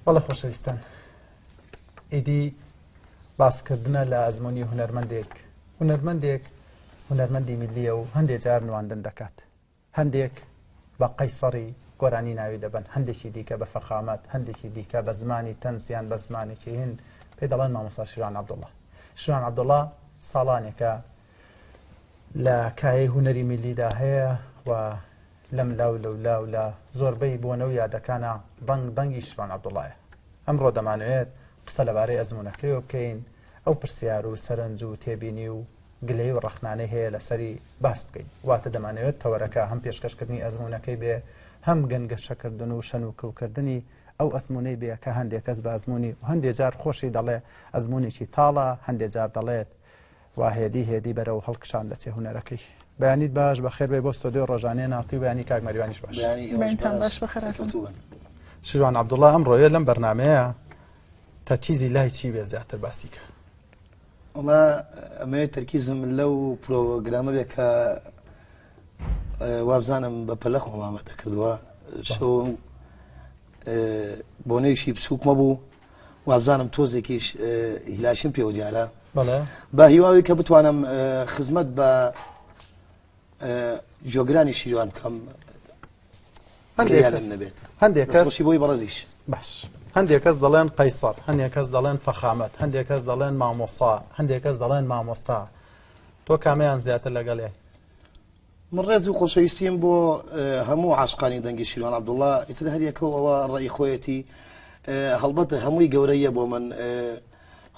بەڵێ خۆشەویستان ئیدی باسکردنە لە ئەزمموی هونەرمەندێک هونەرمەندێک هونەرمەندی میلیە و هەندێک جار نواندن دەکات هەندێک بە قەیسەڕی گۆرانی ناوی دەبەن هەندێکی دیکە بە فەخامەت هەندێکی دیکە بە زمانی تەنز یان بە زمانێکی هین پێی دەڵێن مامۆستا شیروان عەبدوڵڵا شیروان عەبدوڵڵا ساڵانێکە لە کایەی هونەری میللیدا هەیە و لەم لاو لەو لاو لە زۆربەی بۆنە و یادەکانە دەنگ دەنگی شیروان عەبدوڵڵایە ئەمڕۆ دەمانەوێت قسە لەبارەی ئەزموونەکەیەوە بکەین ئەو پرسیار و سەرنج و تێبینی و گلەیی و ڕەخنانەی هەیە لەسەری باس بکەین. واتە دەمانەوێت تەوەرەکە هەم پێشکەشکردنی ئەزموونەکەی بێ، هەم گەنگەشەکردن و شەنوکەوکردنی ئەو ئەزموونەی بێ کە هەندێ کەس بە ئەزموونی و هەندێ جار خۆشی دەڵێ ئەزموونێکی تاڵە، هەندێ جار دەڵێت وا هێدی هێدی بەرەو هەڵکشان دەچێ هونەرەکەی. بەیانیت باش، بەخێر بێی بۆ ستۆدیۆی ڕۆژانەی ناتی و بەیانی کاک مەریوانیش باش. بەیانتان باش، بەخێرهاتن. شیروان عەبدوڵا ئەمڕۆیە لەم بەرنامەیە تەرکیزی لای چی بێ زیاتر باسی کە؟ وەڵا ئەمەوێت تەرکیزم لەو پرۆگرامە بێ کە وابزانم بە پەلە خۆم ئامادە کردووە شەو بۆنەیەکی بچووکمە بوو وابزانم تۆزێکیش هیلاشم پێوە دیارە بە هیواوی کە بتوانم خزمەت بە جۆگرانی شیروان بکەم هەندێک نەبێت هەندێک کەس بۆی بەڕێزیش باش هەندێک کەس دەڵێن قەیسەر هەندێک کەس دەڵێن فەخامەت هەندێک کەس دەڵێن مامۆسا هەندێک کەس دەڵێن مامۆستا تۆ کامیان زیاتر لەگەڵێ من ڕێز و خۆشەویستیم بۆ هەموو عاشقانی دەنگی شیروان عەبدوڵڵا ئیتر هەریەکە و ئەوە ڕێی خۆیەتی هەڵبەت هەمووی گەورەیە بۆ من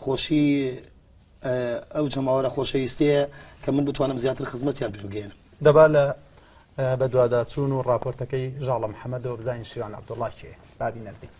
خۆشی ئەو جەماوەرە خۆشەویستەیە کە من بتوانم زیاتر خزمەتیان پێ بگەیەنم. دەبا لە بەدواداچوون و ڕاپۆرتەکەی ژاڵە محەمەدەوە بزانین شیروان عەبدوڵڵا کێیە. با بینەر بین.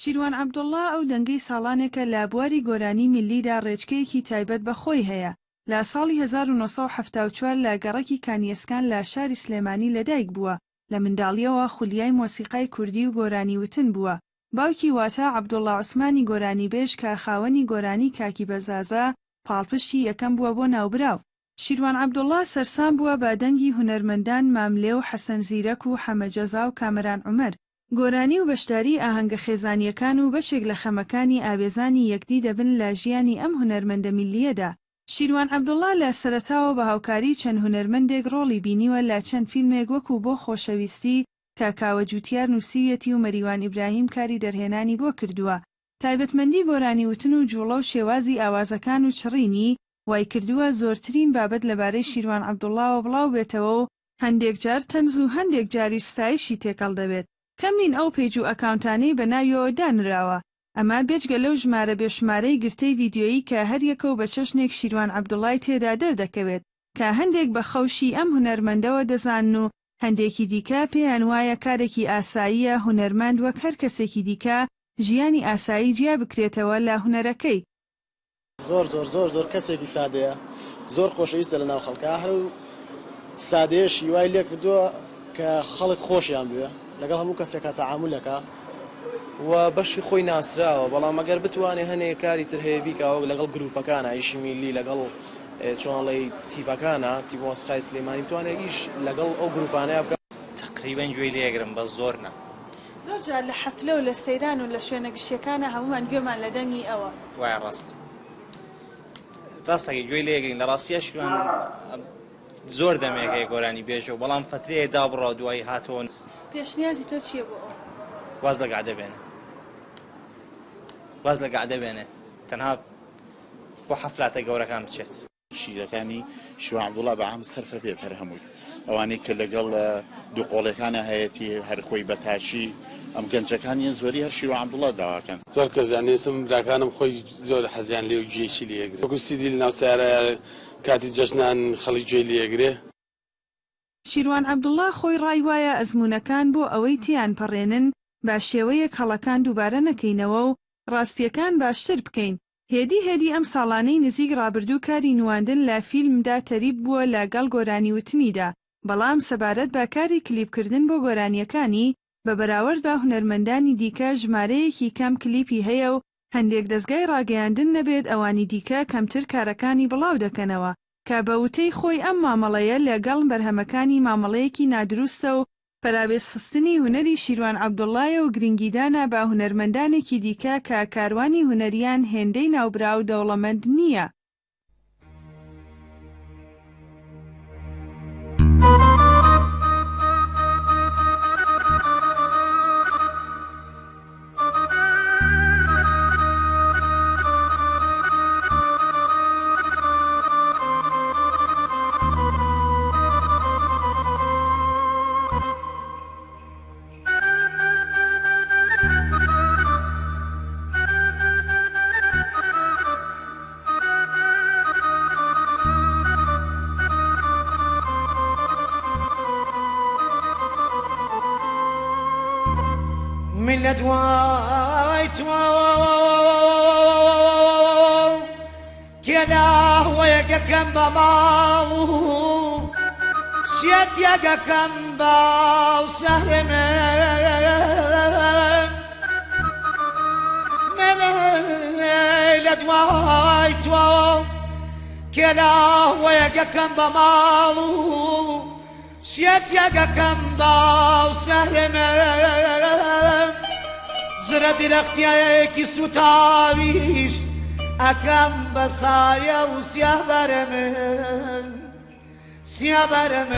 شیروان عەبدوڵڵا ئەو دەنگەی ساڵانێکە لە بواری گۆرانی میللیدا ڕێچکەیەکی تایبەت بە خۆی هەیە، لە ساڵی 1974 لە گەڕەکی کانیەسکان لە شاری سلێمانی لەدایک بووە، لە منداڵییەوە خولیای مۆسیقای کوردی و گۆرانی وتن بووە، باوکی واتە عەبدوڵا عوسمانی گۆرانیبێژ کە خاوەنی گۆرانی کاکی بەزازە پاڵپشتی یەکەم بووە بۆ ناوبراو. شیروان عەبدوڵا سەرسام بووە بە دەنگی هونەرمەندان ماملێ و حەسەن زیرەک و حەمە جەزا و کامەران عومەر. گۆرانی و بەشداری ئاهەنگە خێزانییەکان و بەشێک لە خەمەکانی ئاوێزانی یەکدی دەبن لە ژیانی ئەم هونەرمەندە میللییەدا. شیروان عەبدوڵا لە سەرەتاوە بە هاوکاری چەند هونەرمەندێک ڕۆڵی بینیوە لە چەند فیلمێک وەکو بۆ خۆشەویستی، کە کاوە جوتیار نووسیویەتی و مەریوان ئیبراهیم کاری دەرهێنانی بۆ کردووە. تایبەتمەندی گۆرانی وتن و جوڵە و شێوازی ئاوازەکان و چڕینی، وایکردووە زۆرترین بابەت لەبارەی شیروان عەبدوڵڵاوە بڵاوبێتەوە و هەندێک جار تەنز و هەندێک جاریش ستایشی تێکەڵ دەبێت. کەم نین ئەو پەیج و ئەکاونتانەی بە ناویەوە دانراوە. ئەمە بێجگە لەو ژمارە بێشومارەی گرتەی ڤیدیۆیی کە هەریەکە و بە چەشنێک شیروان عەبدوڵڵای تێدا دەردەکەوێت کە هەندێک بە خەوشی ئەم هونەرمەندەوە دەزانن و هەندێکی دیکە پێیان وایە کارێکی ئاساییە هونەرمەند وەک هەر کەسێکی دیکە ژیانی ئاسایی جیا بکرێتەوە لە هونەرەکەی. زۆر زۆر زۆر زۆر کەسێکی سادەیە زۆر خۆشەویستە لە ناو خەڵکا هەر ئەو سادەیەشی وای لێ کردووە کە خەڵک خۆشیان بوێ لەگەڵ هەموو کەسێکا تەعامول ئەکا. و بەشی خۆی ناسراوە بەڵام ئەگەر بتوانێ هەنێ کاری تر هەیە بیکا وەک لەگەڵ گروپەکانا ئیشی میللی لەگەڵ چۆن ئەڵێی تیپەکانا تیپ مۆسیقای سلێمانی بتوانێ ئیش لەگەڵ ئەو گروپانەیا بکا. تەقریبەن گوێی لێ ئەگرم بەس زۆر نا. زۆر جار لە حەفلە و لە سەیران و لە شوێنە گشتیەکانا هەموومان گوێمان لە دەنگی ئەوە. وایە ڕاستە ڕاستەکەی گوێی لێ ئەگرین لە ڕاستیا شیروان زۆر دەمێک هەیە گۆرانی بێژە و بەڵام فەترەیە دابڕا و دوایی هاتەوە. پێشنیازی تۆ چییە بۆ ئەو؟ واز لە گەعدە بێنێ واز لە گەعدە بێنێ تەنها بۆ حەفلاتە گەورەکان بچێت. شیرەکانی شیروان عەبدوڵا بە عام سەرفە بێت هەر هەمووی ئەوانەی کە لەگەڵ دووقۆڵیەکانە هەیەتی هەر خۆی بە تاکی ئەم گەنجەکانیان زۆری هەر شیروان عەبدوڵا داواکەن. زۆر کەس یان ئێستا من براکانم خۆی زۆر حەزیان لێ و گوێیشی لێ ئەگرن وەکو سیدی لەناو سەیارەیا کاتی جەژنان خەڵک گوێی لێ ئەگرێ. شیروان عەبدوڵا خۆی ڕای وایە ئەزموونەکان بۆ ئەوەی تێیان پەڕێنن بە شێوەیەک هەڵەکان دووبارە نەکەینەوە و ڕاستییەکان باشتر بکەین هێدی هێدی ئەم ساڵانەی نزیک ڕابردوو کاری نواندن لە فیلمدا تەریب بووە لە گەڵ گۆرانی وتنیدا، بەڵام سەبارەت بە کاری کلیپ کردن بۆ گۆرانییەکانی، بە بەراوەرد بە هونەرمەندانی دیکە ژمارەیەکی کەم کلیپی هەیە و هەندێک دەزگای ڕاگەیاندن نەبێت ئەوانی دیکە کەمتر کارەکانی بڵاو دەکەنەوە کە بە وتەی خۆی ئەم مامەڵەیە لە گەڵ بەرهەمەکانی مامەڵەیەکی نادروستە و. پەراوێزخستنی هونەری شیروان عەبدوڵڵایە و گرنگیدانە بە هونەرمەندانێکی دیکە کە کاروانی هونەرییان هێندەی ناوبراو دەوڵەمەند نییە. من لە دوای تۆ کێلاوەیەکەکەم بە ماڵ و شێتیەکەکەم بە سەرم من لە دوای تۆ کێلاوەیەکەکەم بە ماڵ و شێتیەکەکەم بە سەرم زرە درەختیەکی سوتاویش ئەکەم بە سایە و سیابەرم سیابەرم.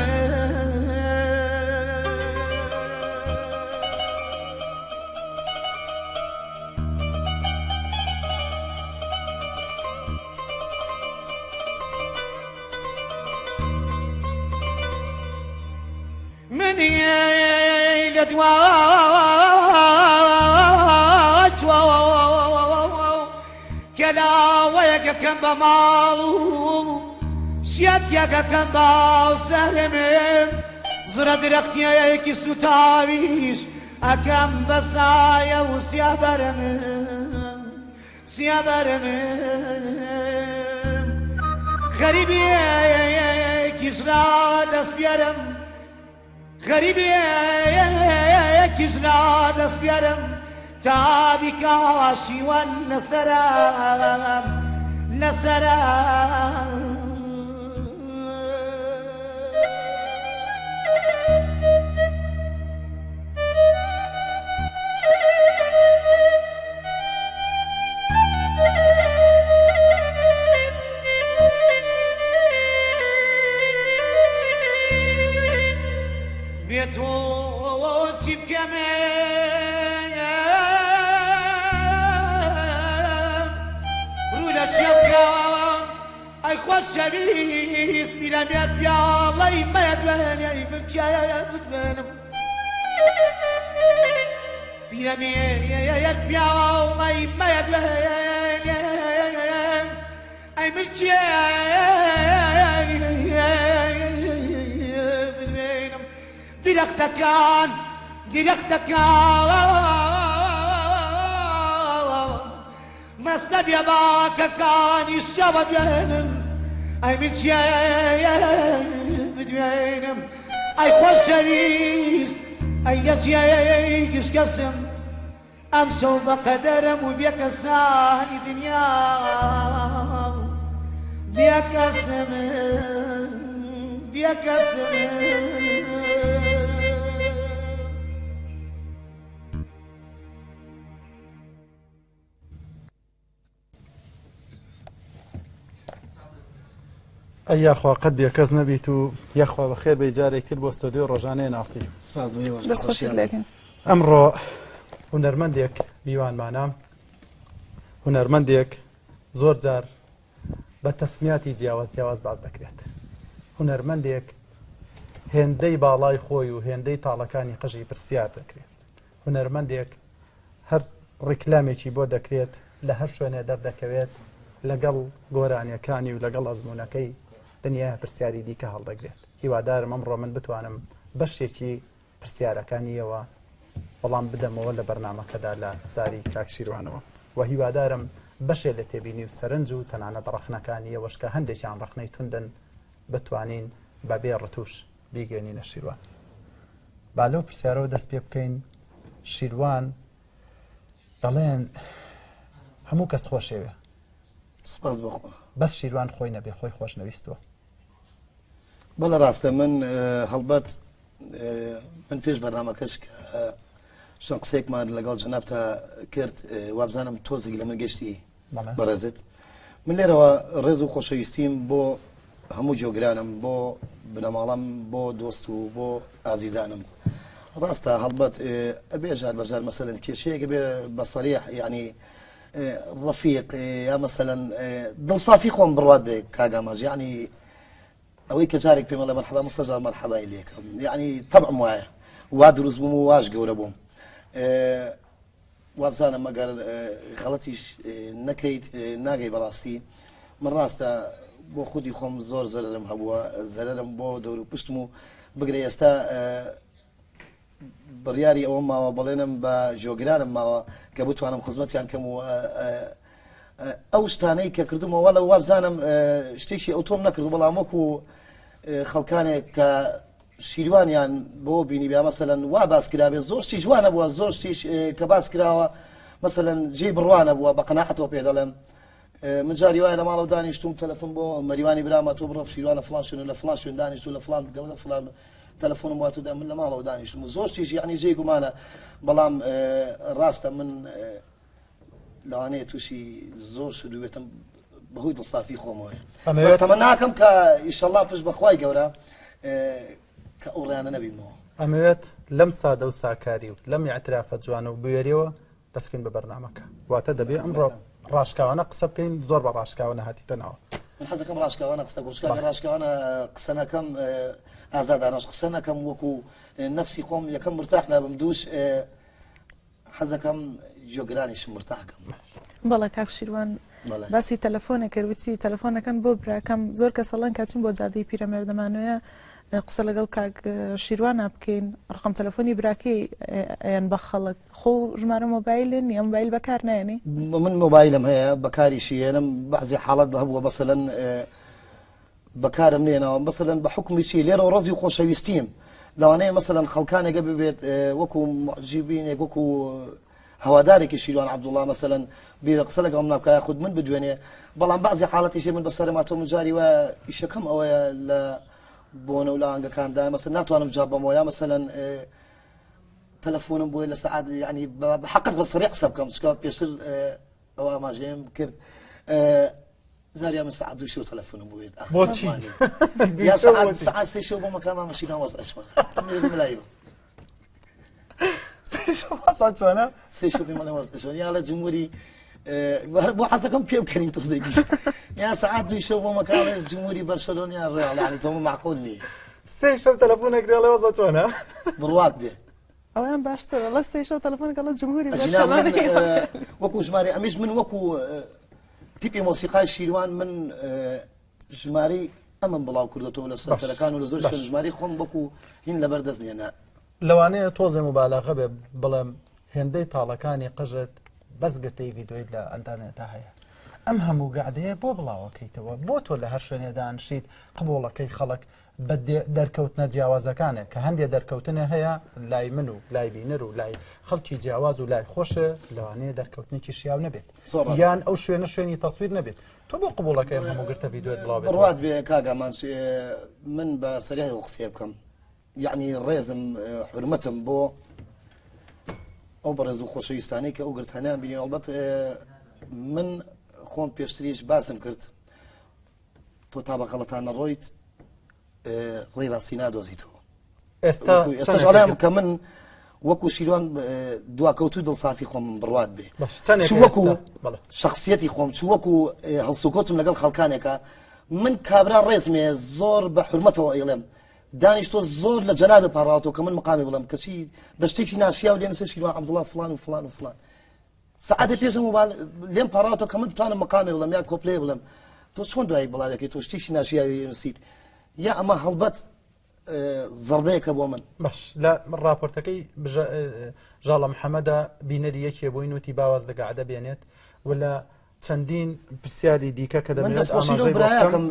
منی لە دوای تۆ کەلاوەیەکەکەم بە ماڵ و شێتیەکەکەم بە سەرم زرە درەختیەکی سوتاویش ئەکەم بە سایە و سیابەرم سیابەرم غەریبیەکیش را دەست بێرم غەریبیەکیش را دەست بێرم تا بیکا شیوەن لەسەرم لەسەرم. بێ تۆ چی بکەم ڕوو لە چێ بکەم ئەی خۆشەویست پیرەمێرد پیاڵەی مەیە دوێنێ ئەی من کێ بدوێنم پیرەمێرد پیاڵەی مەیە دوێنێ ئەی من کێ بدوێنم درەختەکان درەختەکان مەستە بێباکەکانی شەوە دوێنن ئەی من کێ بدوێنم ئەی خۆشەویست ئەی لە چیای گشت کەسم ئەمشەو بە قەدەرم و بێکەسانی دنیا بێکەسم بێکەسم. ئەی یاخوا قەت بێکەس نەبیت و یاخوا بەخێر بێی جارێک تر بۆ ستۆدیۆی ڕۆژانەی نافتی. سپاس بۆ ئێوەش دەست خۆشیت لێکەن. ئەمڕۆ هونەرمەندێک میوانمانە، هونەرمەندێک زۆر جار بە تەسمیاتی جیاواز جیاواز باس دەکرێت. هونەرمەندێک هێندەی باڵای خۆی و هێندەی تاڵەکانی قژی پرسیار دەکرێت. هونەرمەندێک هەر ڕیکلامێکی بۆ دەکرێت لە هەر شوێنێ دەردەکەوێت لەگەڵ گۆرانیەکانی و لەگەڵ ئەزموونەکەی دنیای پرسیاری دیکە هەڵدەگرێت. هیوادارم ئەمڕۆ من بتوانم بەشێکی پرسیارەکانیەوە وەڵام بدەمەوە لە بەرنامەکەدا لە زاری کاک شیروانەوە و هیوادارم بەشێ لە تێبینی و سەرنج و تەنانەت ڕەخنەکانیەوەش کە هەندێکیان ڕەخنەی توندن بتوانین بەبێ ڕتوش بیگەێنینە شیروان. با لەو پرسیارەوە دەست پێ بکەین شیروان دەڵێن هەموو کەس خۆشەوێ سپاس بەخوا بەس شیروان خۆی نەبێ خۆی خۆش نەویستووە. بەڵێ ڕاستە من هەڵبەت من پێش بەرنامەکەش کە چەند قسەیەکمان لەگەڵ جەنابتا کرد وابزانم تۆزێک لە من گەشتی بەڕێزت من لێرەوە ڕێز و خۆشەویستیم بۆ هەموو جۆگرانم بۆ بنەماڵەم بۆ دۆست و بۆ ئازیزانم ڕاستە هەڵبەت ئەبێ ژار بەژار مەسەلەن کێشەیەکە بێ بە سەریح یعنی ڕەفیق یا مەسەلەن دڵسافی خۆم بڕوات بێ کاگاماژ یعنی ئەوەی کە جارێک پێم ئەڵێ مەرحەبا مستەجار مەرحەبای لێکەم یعنی تەبعم وایە وا دروست بووم و واش گەورە بووم وابزانم مەگەر غەڵەتیش نەکەیت ناگەی بەڕاستی من ڕاستە بۆ خودی خۆم زۆر زەرم هەبووە زەرم بۆ دەور و پشتم و بگرە ئێستا بڕیاری ئەوەم ماوە بەڵێنم بە جۆگرانم ماوە کە بتوانم خزمەتیان کەم و ئەو شتانەی کە کردومە وەڵە وابزانم شتێکی ئەو تۆم نەکردو بەڵام وەکو خەڵکانێک کە شیروانیان بۆ بینی بیا مەسەلەن وا باس کرابێ زۆر شتیش وا نەبووە زۆر شتیش کە باس کراوە مەسەلەن جێی بڕوا نەبووە بە قەناعەتەوە پێ دەڵێم من جاری وایە لە ماڵەوە دانیشتوم تەلەفۆن بۆ مەریوانی برامە تۆ بڕۆ شیروانە فڵان شوێن لە فڵان شوێن دانیشتو لە فڵان گەڵ فڵان تەلەفۆنم واتو دا من لە ماڵەوە دانیشتم و زۆر شتیش یعنی جێی گومانە بەڵام ڕاستە من لەوانەیە تووشی زۆر شت بێتم بەهۆی دڵسافی خۆمەوەیە بەس تەمە ناکەم کە ئیشەڵا پشت بەخوای گەورە کە ئەو ڕیانە نەبینمەوە. ئەمەوێت لەم سادە و ساکاری و لەم ئیعترافە جوانە و بوێریەوە دەست بکەین بە بەرنامەکە واتە دەبێ ئەمڕۆ ڕاشکاوانە قسە بکەین زۆر بە ڕاشکاوانە هاتیتە ناوە. من حەزەکەم ڕاشکاوانە قسە بکەم چونکە ڕاشکاوانە قسە نەکەم ئازادانەش قسە نەکەم وەکو نەفسی خۆم یەکەم مرتاح نابم دووش حەزەکەم گوێگرانیشم مرتاح کەم. بەڵێ کاک شیروان باسی تەلەفۆنە کرد وتی تەلەفۆنەکەن بۆ براکەم زۆر کەس هەڵەن کە چون بۆ جادەی پیرەمێردەمانەیە قسە لەگەڵ کاک شیروانا بکەین ڕقم تەلەفۆنی براکەی ئەیەن بە خەڵک خۆ ژمارە مۆبایل نیە مۆبایل بەکار نایەنی من مۆبایلم هەیە بەکاریشی هێنم بەعزی حاڵەت بە هەبووە مەسەلەن بەکارم نێناوە مەسەلەن بە حوکمی چی لێرەوە ڕەزی و خۆشەویستیم لەوانەیە مەسەلەن خەڵکانێکە ببێت وەکو معجیبینێک وەکو هەوادارێکی شیروان عەبدوڵڵا مەسەلەن بێ قسە لەگەڵم نابکا یاخود من بدوێنێ بەڵام بەعزی حاڵەتیشێ من بەسەرم هاتووە من جاری وایە ئیشەکەم ئەوەیە لە بۆنە و لە ئاهەنگەکاندا مەسەلەن ناتوانم جواب بەمەوە یا مەسەلەن تەلەفۆنم بۆیە لە سەعات یعنی بە حەقت بە سەریع قسە بکەم چونکە پێشتر ئەو ئاماژەیەم کرد زاریا من سەعات دوو شەو تەلەفۆنم بۆ یێت بۆچی یا سەعات سەعات سێ شەو بۆ مەکان مامە شیران وەزع چۆنە ملای بم سێ شەو وەزع چۆنە سێ شەو پێم ئەڵێ وەزع چۆنە یا لە جمهوری بۆ حەزەکەم پێ بکەنین تۆزێکیش یا سەعات دوو شەو بۆ مەکان جمهوری بەرشەلۆنە یا ڕیاڵ یعنی تۆ معقول نییە سێ شەو تەلەفۆن ئەکرێ ئەڵێ وەزع چۆنە بڕوات بێ ئەویان باشترە لە سێ شەو تەلەفۆن گەڵە جمهوری وەکو ژمارە ئەمیش من وەکو تیپی مۆسیقای شیروان من ژمارەی ئەمم بڵاو کردوەوە لە سەرەکان و لە زۆر شوێن ژمارەی خۆم وەکو هین لەبەر دەست نییە نا. لەوانەیە تۆزێ موبالاغە بێ بڵێم هێندەی تاڵەکانی قژت بەس گرتەی ڤیدۆیت لە ئەنتەرنێتا هەیە ئەم هەموو گەعدەیە بۆ بڵاوەکەیتەوە بۆ تۆ لە هەر شوێنێ دانشیت قبوڵەکەی خەڵک بە دەرکەوتنە جیاوازەکانێ کە هەندێ دەرکەوتنێ هەیە لای من و لای بینەر و لای خەڵکی جیاواز و لای خۆشێ لەوانەیە دەرکەوتنێکی شیاو نەبێت یان ئەو شوێنە شوێنی تەسویر نەبێت تۆ بۆ قبوڵەکەی ئەم هەموو گرتە ڤیدیۆت بڵاو بێتەوە؟ بڕوات بێ کاک ئامانج من بە سەریعی ئەو قسەیە بکەم یعنی ڕێزم حورمەتم بۆ ئەو بەڕێز و خۆشەویستانەی کە ئەو گرتانیان بینی ئەڵبەت من خۆم پێشتریش باسم کرد تۆ تا بە غەڵەتان نەڕۆیت ڕێی ڕاستی نادۆزیتەوە ئێستا ئێستاش ئەڵێم کە من وەکو شیروان دواکەوتوو دڵسافی خۆم بڕوات بێ چ وەکو شخصیەتی خۆم چ وەکو هەڵسوکەوتم لەگەڵ خەڵکانێکە من کابرا ڕێزمێ زۆر بە حرمەتەوە ئەیڵێم دانیشتۆ زۆر لە جەنابێ پاڕاوەتەوە کە من مقامی بڵێم کەچی بە شتێکی ناشیاو لێ نووسێ شیروان عەبدوڵڵا فڵان و فڵان و فڵان سەعاتێ پێش ئەم لێم پاڕاوەتەوە کە من بتوانم مقامێ بڵێم یا کۆپلەیە بڵێم تۆ چۆن دوایی بڵاوەکەی تۆ شتێکی ناشیاوی نووسیت یا ئەمە هەڵبەت زەربەیەکە بۆ من باش لە راپۆرتەکەی ژاڵە محەممەدا بینەری یەکێ بووین وتی باواز لە گەعدە بێنێت و لە چەندین پرسیاری دیکە کە دەمەوێت ئاماژەی بۆ بکەم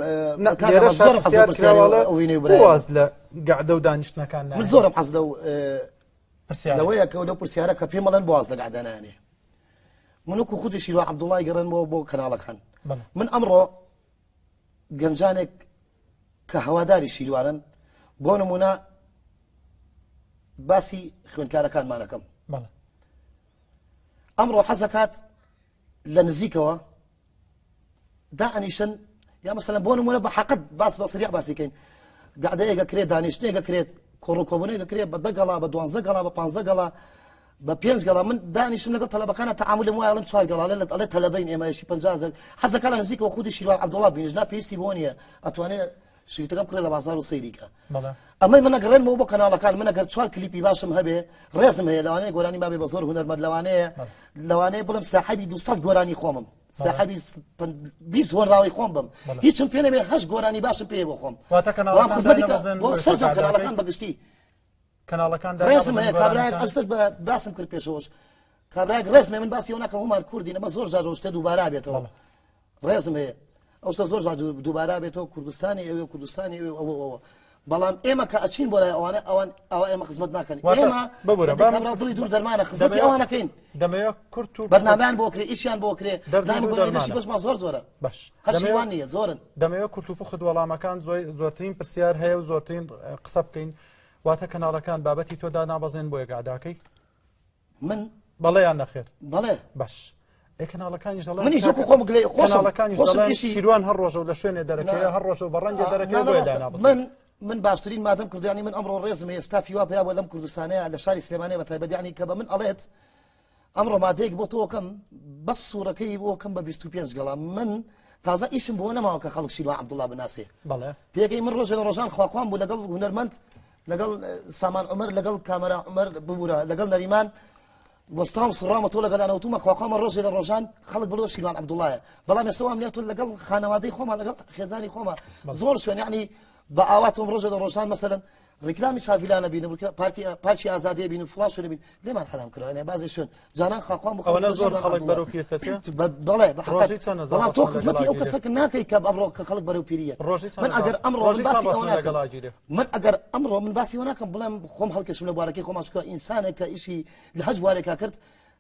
لێرە زۆر پرسیار کراوە واز لە گەعدە و دانیشتنەکان من زۆرم حەز لەو لەوەیە کە لەو پرسیارە کە پێم ئەڵێن بۆ واز لە گەعدە نانێ من وەکو خودی شیروان عەبدوڵای گەڕێنمەوە بۆ کەناڵەکان من ئەمڕۆ گەنجانێک کە هەواداری شیروانن بۆ نمونە باسی خوێندکارەکانمانەکەم ئەمڕۆ حەزەکات لە نزیکەوە دائەنیشن یا مەسەلەن بۆ نمونە بە حەقت باس بە سریع باسی کەین گەعدەیەک ئەکرێت دانیشتنێک ئەکرێت کۆڕ و کۆبوونێک ئەکرێت بە دە گەڵا بە دوانزە گەڵا بە پانزە گەڵا بە پێنج گەڵا من دانیشم لەگەڵ تەلەبەکانە تەعامولم وایە ئەڵێم چوار گەڵا ئەڵێ ئەڵێ تەلەبەین ئێمە یەکی 50 هەزار حەز دەکا لە نزیکەوە خودی شیروان عەبدوڵڵا بینیش نا پێویستی بۆ نییە ئەتوانێ شریتەکەم کڕێ لە بازاڕ و سەیری کە ئەمەی من ئەگەڕێنمەوە بۆ کەناڵەکان من ئەگەر چوار کلیپی باشم هەبێ ڕێزم هەیە لەوانەیە گۆرانی مابێ بە زۆر هونەرمەند لەوانەیە لەوانەیە بڵێم ساحەبی 200 گۆرانی خۆمم ساحەبی 20 هۆنراوەی خۆم بم هیچم پێ نەبێ هەشت گۆرانی باشم پێ بۆ خۆم خزمەتی بۆ سەرجەم کەناڵەکان بەگشتی کەناڵەکان ڕێزم هەیە کابرایەک ئەمسەر باسم کرد پێشەوەش کابرایەک ڕێزم هەیە من باسی ئەو ناکەم هەموومان کوردین ئەمە زۆر جار شتە دووبارە بێتەوە ڕێزم هەیە ئەو شتە زۆر جار دووبارە بێتەوە کوردستانی ئەوێ کوردستانی ئەوێ ئەوە ئەوە بەڵام ئێمە کە ئەچین بۆ لای ئەوانە ئەوان ئەوە ئێمە خزمەت ناکەن ئێمە ببورە کابرا دڵی دوور دەرمانە خزمەتی ئەوانەکەین دەمەوێت کورت و بەرنامەیان بۆ کرێ ئیشیان بۆ کرێ دەرمانە بەشمان زۆر زۆرە باش هەر شیوان نییە زۆرن دەمەوێت کورت و پوخت وەڵامەکان زۆرترین پرسیار هەیە و زۆرترین قسە بکەین واتە کەناڵەکان بابەتی تۆ دانابەزێن بۆ یەکعداکەی من بەڵێ یان نەخێر بەڵێ باش ئێ کەناڵەکانیش دەڵێن منیش وەکو خۆم گلەی خۆشم کەناڵەکانیش خۆشم دەڵێن ئیشی شیروان هەر ڕۆژە و لە شوێنێ دەرەکەوێ هەر ڕۆژە و بە ڕەنگێ دەرەکەوێ بۆیە دانابەزێن. من من باشترین مادەم کردو یانی من ئەمڕۆ ڕێزم هەیە ستافی وا پیا بووە لەم کوردستانەیە لە شاری سلێمانیە بە تایبەت یانی کە بە من ئەڵێت ئەمڕۆ مادەیەک بۆ تۆکەم بەس سوورەکەی بۆکەم بە 25 گەڵا من تازە ئیشم بۆ نەماوە کە خەڵک شیروان عەبدوڵڵا بناسێ بەڵێ تێگەی من ڕۆژێ لە ڕۆژان خواخوام بوو لەگەڵ هونەرمەند لەگەڵ سامان عومەر لەگەڵ کامەران عومەر ببورە لەگەڵ نەریمان وەستاوم سڕامە تۆ لەگەڵیان وتومە خواخوامە ڕۆژێ لە ڕۆژان خەڵک بڵێ شیروان عەبدوڵڵایە بەڵام ئێستا وام نییە تۆ لەگەڵ خانەوادەی خۆمان لەگەڵ خێزانی خۆمان زۆر شوێن یعنی بە ئاواتم ڕۆژێ لە ڕۆژان مەسەلەن ڕیکلامی چاڤیلانە بینم پارتی پارکی ئازادیە بینم فڵان شوێنە بین لێمان حەرام کراوە یعنی بازێ شوێن جانان خاخوام بخۆ ئەوەنە زۆر خەڵک بەرەو پیر دەچێ بەڵێ بە ڕۆژی چەند هەزار بەڵام تۆ ڕەسمە خزمەتی لەگەڵ ئەو ئاگیرێ؟ کەسە ناکەی کە ئەمڕۆ کە خەڵک بەرەو پیریەت ڕۆژی چەند من ئەگەر هەزار ئەمڕۆ من ڕۆژی چەند باسی ئەوە ڕەسمە ناکەم لەگەڵ ئاگیرێ؟ من ئەگەر ئەمڕۆ من باسی ئەوە ناکەم بڵێم خۆم هەڵکێشم لە بوارەکەی خۆمان چونکە ئینسانێک کە ئیشی لە هەچ بوارێکا کرد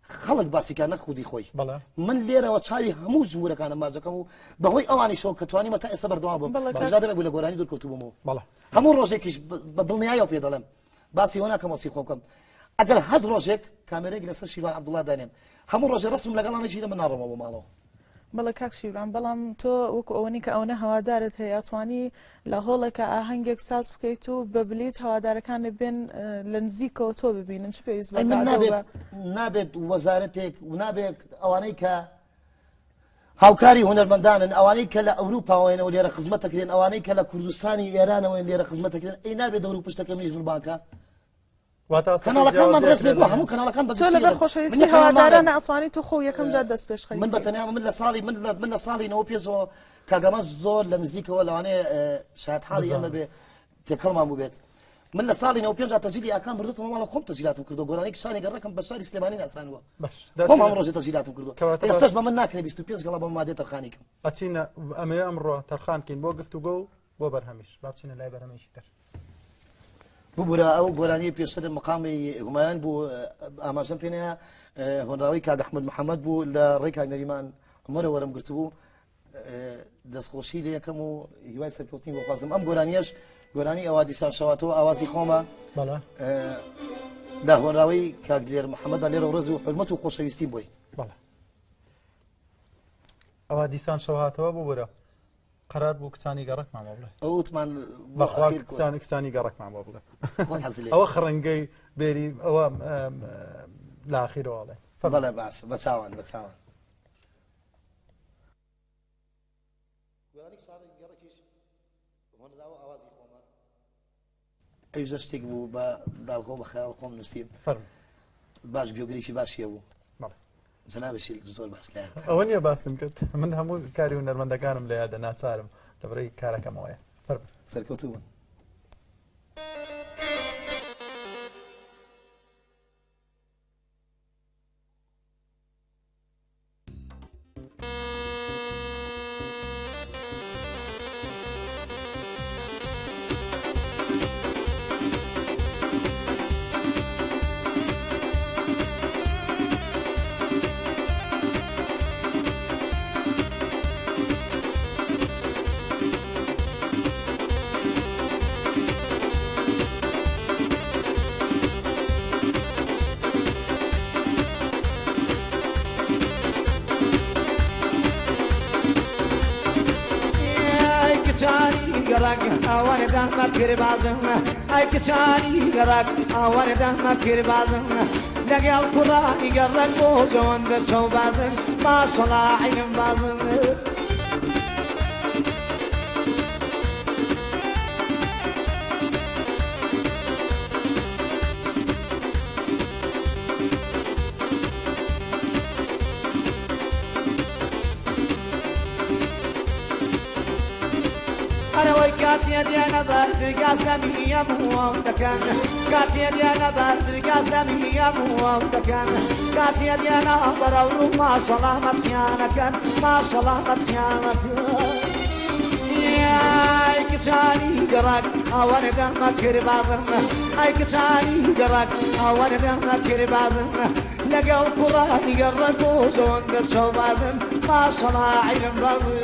خەڵک باسی کە نەک خودی خۆی بەڵێ من لێرەوە چاوی هەموو جمهورەکانم ماجەکەم و بەهۆی ئەوانیشەوە کە توانیمە تا ئێستا بەردەوام بم بەڵێ کاک. بەڵێ دەمێک بوو لە گۆرانی دوور کەوتبوومەوە بەڵێ هەموو ڕۆژێکیش بە دڵنیایەوە پێ دەڵێم باسی ئەوە ناکەم وەسی خۆ بکەم ئەگەر هەر ڕۆژێک کامێرەیەک لەسەر شیروان عەبدوڵڵا دانێم هەموو ڕۆژێ ڕەسم لەگەڵا نەگیرێ من ناڕۆمەوە بۆ ماڵەوە. بەڵێ کاک شیروان بەڵام تۆ وەکو ئەوەنی کە ئەوەنە هەوادارت هەیە ئەتوانی لە هۆڵێکا ئاهەنگێک ساز بکەیت و بە بلیت هەوادارەکانت بێن لە نزیکەوە تۆ ببینن چ پێویست بە ئەی من گەعدە و نابێت بە نابێت وەزارەتێک و نابێت ئەوانەی کە هاوکاری هونەرمەندانن ئەوانەی کە لە ئەوروپاوەیەنەوە لێرە خزمەت دەکرێن ئەوانەی کە لە کوردستانی ئێرانەوەین لێرە خزمەت دەکرێن ئەی نابێت دەور و پشتەکە منیش من بانکە کەناڵەکانمان ڕێز بێ بۆ هەموو کەناڵەکان بە تۆ لەبەر خۆشەویستی هەواداران ئەتوانی تۆ خۆ یەکەم جار دەست پێشخەری من بە تەنیا من لە ساڵی من لە من لە ساڵی نەوە پێشەوە کاگەمە زۆر لە نزیکەوە لەوانەیە شایەت حاڵی ئێمە بێ تێکەڵمان بوو بێت من لە ساڵی 95 تەجیلی ئاکام بردوتەوە ماڵە خۆم تەجیلاتم کردو گۆرانی کچانی گەڕەکەم بە شاری سلێمانی ناسانوە خۆم ئەم ڕۆژێ تەجیلاتم کردو ئێستاش بە من ناکرێ 25 گەڵا بە مادەی تەرخانی کەم ئەچینە ئەمەوێ ئەمڕۆ تەرخان کەین بۆ گفتوگۆ و بۆ بەرهەمیش با بچینە لای بەرهەمێکی تر. ببورە ئەو گۆرانیە پێشتر مقامی هومایان بوو ئاماژەم پێنەیە هۆنراوەی کاک ئەحمەد محەممەد بوو لە ڕێی کاک نەریمان عومەرە وەرم گرتبوو دەستخۆشی لێ یەکەم و هیوای سەرکەوتنی بۆ خوازم ئەم گۆرانیەش گۆرانی ئەوە دیسان شەواتەوە ئاوازی خۆمە لە هۆنراوەی کاک دلێر محەممەدا لێرە ڕێز و حرمەت و خۆشەویستیم بۆی بەڵێ ئەوە دیسان شەو هاتەوە ببورە قەرار بوو کچانی گەڕەکمان بۆ بڵێ ئەو وتمان بەخوا کچانی کچانی گەڕەکمان بۆ بڵێ ئەوە خڕنگەی بێری ئەوە لە ئاخیرەوە ئەڵێ بەڵێ باش بە چاوان بە چاوان گۆرانی کچانی گەڕەکیش هۆنراوە ئاوازی خۆمە ئەویش شتێک بوو بە داڵغۆ بە خەیاڵ خۆم نووسیم فەرموو باش گوێگرێکی باشی هەبوو جەنابیشی زۆر باش لە یاد ئەوە نییە باسم کرد من هەموو کاری هونەرمەندەکانم لە یادە ناچارم لەبەرەی کارەکەمەوەیە فەرموو سەرکەوتوو بن. گەڕەک ئەوەندە مەکربازن، ئەی کچانی گەڕەک ئەوەندە مەکربازن، لەگەڵ کوڕانی گەڕەک بۆ جەوەندە چەوبازن، ماشەڵا عیلم بازن. ئەرەوەی کاتێ دێنە بەر درگا سەمیەم وەم دەکەن، کاتێ دێنە بەر درگا سەمیەم وەم دەکەن، کاتێ دێنە بەرەو ڕوو ماشەڵا مەتخیانەکەن، ماشەڵا مەتخیانەکەن. ئەی کچانی گەڕەک ئەوەندە مەکربازن، ئەی کچانی گەڕەک ئەوەندە مەکربازن، لەگەڵ کوڕانی گەڕەک بۆ زۆندە چەوبازن، ماشەڵا عیلم بازن.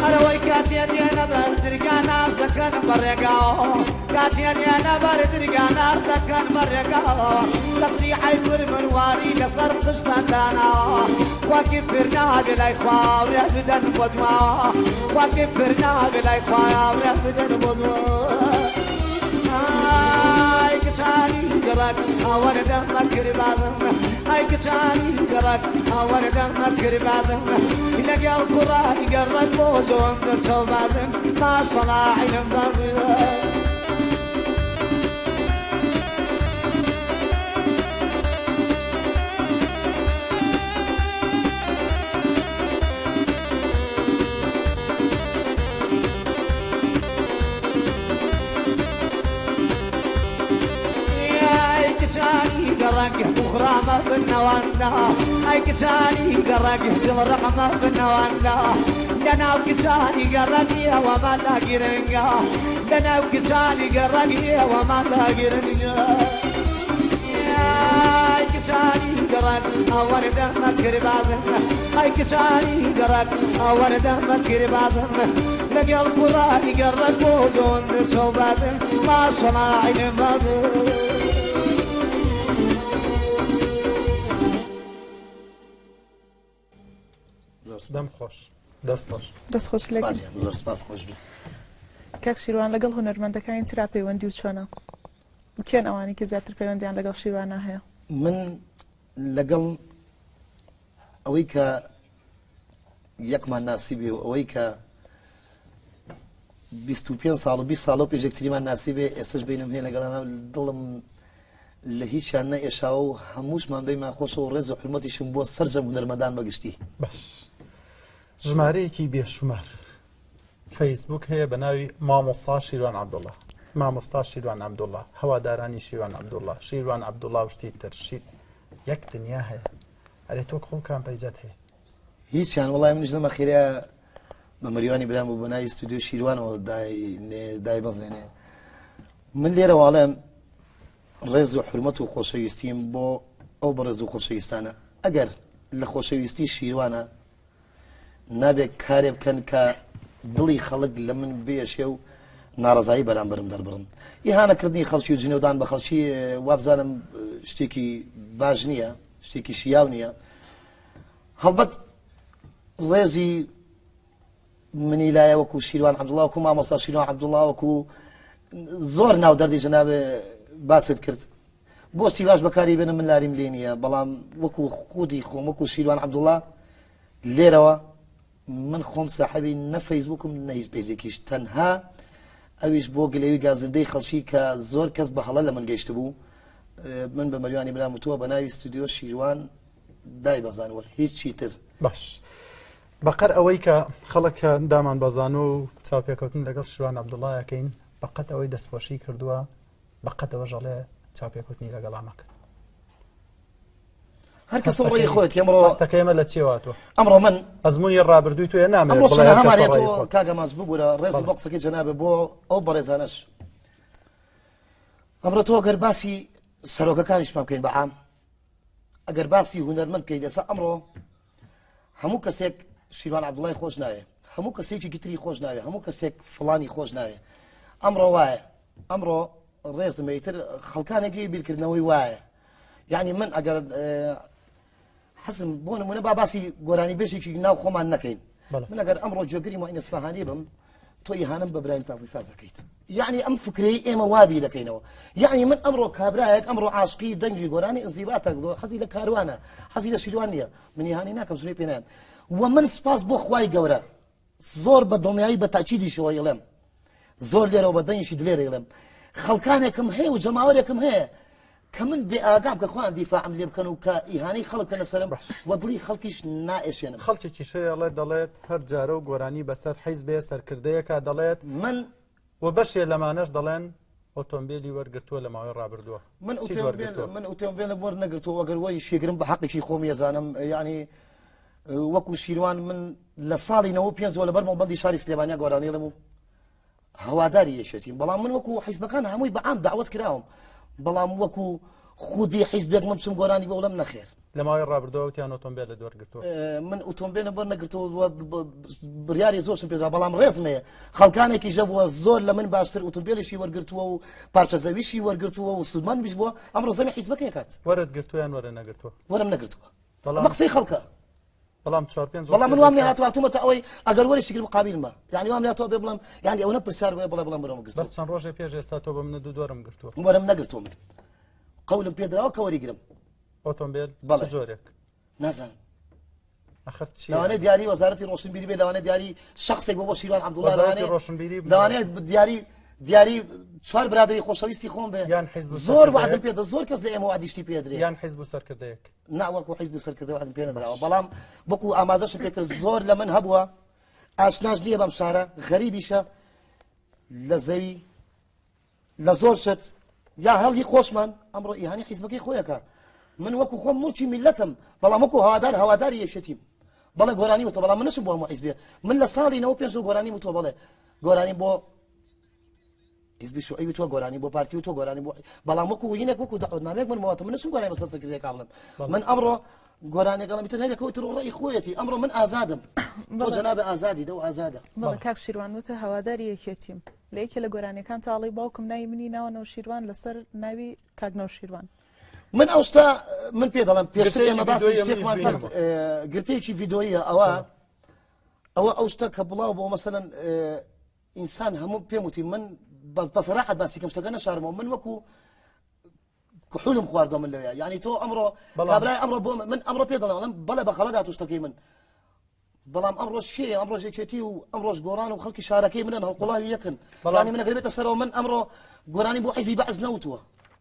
ئەرەوەی کاتێ دێنە بەر درگا نازەکەن بەڕێگاوە، کاتێ دێنە بەر درگا نازەکەن بەڕێگاوە، تەسریحەی پرمرواری لەسەر قشتان داناوە، خواکی پر نابێ لای خوا ڕێ بدەن بۆ دواوە، خواکی پر نابێ لای خوا ڕێ بدەن بۆ دواوە. ئای کچانی گەڕەک ئەوەندە مەکربازن، ئای کچانی گەڕەک ئەوەندە مەکربازن، لەگەڵ کوڕانی گەڕەک بۆ زۆندە چەوبازن، ماشەڵا عیلم بازن. ئەی کچانی گەڕەک بوخرامە بنەواندا، ئەی کچانی گەڕەک دڵ ڕەقمە بنەواندا، لەناو کچانی گەڕەک ئێوەمان لا گرنگە، لەناو کچانی گەڕەک ئێوەمان لا گرنگە. ئەی کچانی گەڕەک ئەوەندە مەکربازن، ئەی کچانی گەڕەک ئەوەندە مەکربازن، لەگەڵ کوڕانی گەڕەک بۆ زۆندە چەوبازن، ماشەڵا عیلم بازن. دەم خۆش، دەست خۆش. دەست خۆش لەگەڵ. زۆر سپاس، خۆش بی. کاک شیروان لەگەڵ هونەرمەندەکانی ترا پەیوەندی و چۆنە؟ کێن ئەوانەی کە زیاتر پەیوەندیان لەگەڵ شیروانا هەیە؟ من لەگەڵ ئەوەی کە یەکمان ناسیبێ و ئەوەی کە 25 ساڵ و 20 ساڵ و پێش یەکتریمان ناسیبێ، ئێستاش بینم هەیە لەگەڵانە دڵم لە هیچیان نەئێشاوە و هەمووشمان بەیمان خۆشە و ڕێز و حرمەتیشم بۆ سەرجەم هونەرمەندان بەگشتی. باش، ژمارەیەکی بێشومار فەیسبوک هەیە بە ناوی مامۆستا شیروان عەبدوڵڵا، مامۆستا شیروان عەبدوڵڵا، هەوادارانی شیروان عەبدوڵڵا، شیروان عەبدوڵڵا و شتی تر، شیر یەک دنیا هەیە. ئەرێ تۆ خۆ کام پەیجەت هەیە؟ هیچیان وەڵای منیش لەمە خێرا بە مەریوانی برام بوو بە ناوی ستودیۆ شیروانەوە دای بەزێنێ. من لێرە واڵێم ڕێز و حرمەت و خۆشەویستیم بۆ ئەو بەڕێز و خۆشەویستانە، ئەگەر لە خۆشەویستی شیروانە نابێت کارێ بکەن کە دڵی خەڵک لە من بێشێ و ناڕزایی بەرامبەرم دەربڕن. ئیهانەکردنی خەڵکی و جنێودان بە خەڵکی وابزانم شتێکی باش نییە، شتێکی شیاو نییە. هەڵبەت ڕێزی منی لایە وەکو شیروان عەبدوڵڵا، وەکو مامۆستا شیروان عەبدوڵڵا، وەکو زۆر ناو دەردی جەنابێ باست کرد، بۆ سیواش بەکاری بێنم من لاریم لێ نییە، بەڵام وەکو خودی خۆم وەکو شیروان عەبدوڵڵا لێرەوە من خۆم ساحەبی نە فەیسبوکم نە هیچ پەیجێکیش، تەنها ئەویش بۆ گلەوی گازندەی خەڵکی کە زۆر کەس بە هەڵە لە من گەیشت بوو. من بە مەریوانی برام وتووە بە ناوی ستودیۆ شیروان دای بەزانوە، هیچ چیتر. باش، بەقەر ئەوەی کە خەڵک دامان بەزانۆ و چاوپێکەوتن لەگەڵ شیروان عەبدوڵڵایەکەین، بەقەت ئەوەی دەستخۆشی کردووە، بەقەت ئەوەش ئەڵێ چاوپێکەوتنی لەگەڵا مەکەن. هەر کەس ڕێی خۆیەتی. ئەمڕۆ هەستەکەی ئێمە لە چێ هاتووە؟ ئەمڕۆ من ئەزمموی ڕابردووی توێ نامەوێت ئەمڕۆ بڵێ هەر چەنەها کەس مانێت ڕێی و خۆت. کاک ئەماز ببوورە، ڕێزم بەڵێ. بۆ قسەکەی جەنابێ بۆ ئەو بەڕێزانەش. ئەمڕۆ تۆ ئەگەر باسی سەرۆکەکانیشمان بکەین بە عام، ئەگەر باسی هونەرمەند بکەیت، ئێستا ئەمڕۆ هەموو کەسێک شیروان عەبدوڵڵای خۆش ناوێ، هەموو کەسێکی تری خۆش ناوێ، هەموو کەسێک فڵانی خۆش ناوێ. ئەمڕۆ وایە، ئەمڕۆ ڕێزم ئیتر خەڵکانێکی بیرکردنەوەی وایە. یعنی من ئەگەر حەزم بۆ نمونە با باسی گۆرانی بێژێکی ناو خۆمان نەکەین، من ئەگەر ئەمڕۆ جێگری معین ئەسفەهانی بم تۆ ئیهانەم بە برایم تازی ساز دەکەیت. یعنی ئەم فکرەی ئێمە وابی دەکەینەوە. یعنی من ئەمڕۆ کابرایەک ئەمڕۆ عاشقی دەنگی گۆرانی ئینزیباتە، حەزی لە کاروانە، حەزی لە شیروان نییە، من ئیهانەی ناکەم، سوێ پێ نایەم. و من سپاس بۆ خوای گەورە زۆر بە دڵنیایی بە تاکیدیشەوە ئەڵێم، زۆر لێرەوە بە دەنگیشی دلێرە ئەڵێم، خەڵکانێکم هەیە و جەماوەرێکم هەیە کە من بێ ئاگام کە خۆیان دیفاعم لێ بکەن و کە ئیهانەی خەڵک بکەنە سەرم و دڵی خەڵکیش نائێشێنم. خەڵکێکیش هەیە ئەڵێ دەڵێت هەر جارە و گۆرانی بەسەر حیزبێ سەرکردەیەکە دەڵێت من و بەشێ لەمانەش دەڵێن ئۆتۆمبیلی وەرگرتووە لە ماوەی ڕابردووە. من من ئۆتۆمبیلم وەرنەگرتووە، ئەگەر وەری شێگرم بە حەقێکی خۆم یەزانم. یعنی وەکو شیروان من لە ساڵی 95 لەبەر مەڵبەندی شاری سلێمانیا گۆرانیڵم و هەواداری یەکێتیم، بەڵام من وەکو حیزبەکان هەمووی بە عام داوت کراوم، بەڵام وەکو خودی حیزبێک من بچم گۆرانی بۆ بڵێم نەخێر. لە ماوەی ڕابردووە وتیان ئۆتۆمبیلت وەرگرتووە. من ئۆتۆمبیلم وەرنەگرتووە، بڕیاری زۆرشم پێدا، بەڵام ڕێزم هەیە. خەڵکانێکی ژەبووە زۆر لە من باشتر ئۆتۆمبیلیشی وەرگرتووە و پارچە زەویشی وەرگرتووە و سوودمەندیش بووە، ئەمڕۆ زەمی حیزبەکەی کات. وەرت گرتووە یان وەرە نەگرتووە؟ وەرم نەگرتووە. بەڵام قسەی خەڵکە. بەڵام چوار پێنج بەڵام من وام لێهاتووە هاتوومەتە ئەوەی ئەگەر وەری شکر قابیلمە، یعنی وام لێهاتووە بێ بڵێم، یعنی ئەوە پرسیار بۆیە بڵێ بڵێم وەرم گرتووە. بەس چەند ڕۆژێ پێش ئێستا تۆ بە منە دوو دۆرم گرتووە. وەرم نەگرتووە، من قەولم پێدراوە کە وەریگرم. ئۆتۆمبیل بەڵێ. چ جۆرێک؟ نازانم. ئەخر چی؟ لەوانەیە دیاری وەزارەتی ڕۆشنبیری بێ، لەوانەیە دیاری شخصێک بۆ بۆ شیروان عەبدوڵڵا، وەزارەتی ڕۆشنبیری لەوانەیە دیاری دیاری چوار برادری خۆشەویستی خۆم بێ. یان حیزب و زۆر سەرکردەیەک؟ وعدم پێ زۆر کەس لە ئێمە وعدیشتی پێدرێ. یان حیزب و سەرکردەیەک؟ نا، وەکو حیزب و سەرکردە وعدم پێ نەدراوە، بەڵام وەکو ئاماژەشم پێ کرد زۆر لە من هەبووە، ئاشناش نییە بەم شارە، غەریبیشە لە زەوی لە زۆر شت یا هەڵی خۆشمان ئەمڕۆ ئیهانی حیزبەکەی خۆیەکە. من وەکو خۆم موڵکی میلەتم، بەڵام وەکو هەوادار هەواداری یەکێتیم. بەڵێ گۆرانی وتووە، بەڵام من نەچم بۆ هەموو حیزبێ. من لە ساڵی 95 گۆرانی وتووە، بەڵێ گۆرانی بۆ حیزبی شوعی وتووە، گۆرانی بۆ پارتی وتووە، گۆرانی بۆ، بەڵام وەکو هینێک وەکو دەعوەتنامەیەک من مەواتە، من نەچم گۆرانی بەسەر سەرکردەیەکا بڵێم. من ئەمڕۆ گۆرانیەکەڵم تر هەرێکەوە تر ڕێی خۆیەتی. ئەمڕۆ من ئازادم، تۆ جەنابە ئازادی دەو ئازادە. بەڵێ کاک شیروان وتە هەواداری یەکێتیم. لە یەکێ لە گۆرانیەکان تاڵی باوکم ناوی منی ناوە نەوشیروان لەسەر ناوی کاک نەوشیروان. من ئەو شتە من پێ دەڵێم پێشتر ئێمە باسی شتێکمان کرد، گرتەیەکی ڤیدۆییە. ئەوە ئەوە ئەو شتە کە بڵاو بۆ مەسەلەن ئینسان هەموو پێم وتی من بە سەراحەت باسی کەم شتەکە نەشارمەوە، من وەکو کحولم خواردەوە من لەوێ. یعنی تۆ ئەمڕۆ کابرای ئەمڕۆ بۆ من ئەمڕۆ پێ دەڵێم بەڵێ بە خەڵەت هاتوو شتەکەی من، بەڵام ئەمڕۆ شێ ئەمڕۆ یەکێتی و ئەمڕۆش گۆڕان و خەڵکی شارەکەی منن هەڵقوڵاوی یەکن. بەڵام من ئەگەر بێتە سەرەوە من ئەمڕۆ گۆرانی بۆ حیزبی بەعس نەوتووە.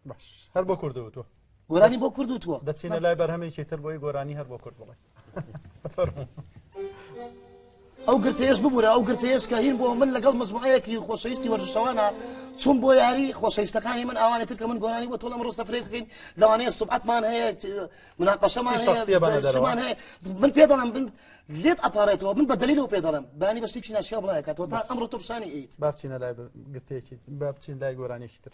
باش هەر بۆ کورد وتووە. گۆرانی بۆ کورد وتووە. دەچینە لای بەرهەمێکی تر بۆی گۆرانی هەر بۆ کورد بڵێ. فەرموو. ئەو گرتەیەش ببوورە، ئەو گرتەیەش کە هین بۆ من لەگەڵ مەجموعەیەکی خۆشەویستی وەرزشەوانە چوون بۆ یاری خۆشەویستەکانی من ئەوانێ تر کە من گۆرانی بۆ تۆ لەم ڕۆ سەفرەی بکەین، لەوانەیە سوبعەتمان هەیە، مناقەشەمان هەیە، شمان هەیە. من پێ دەڵێم من لێت ئەپارێتەوە، من بە دەلیلەوە پێ دەڵێم بەیانی بە شتێکی ناشیا بڵاوێ کاتەوە تا ئەمڕۆ تۆ پیشانی ئەیت. با بچینە لای گرتەیەکی، با بچین لای گۆرانیەکی تر.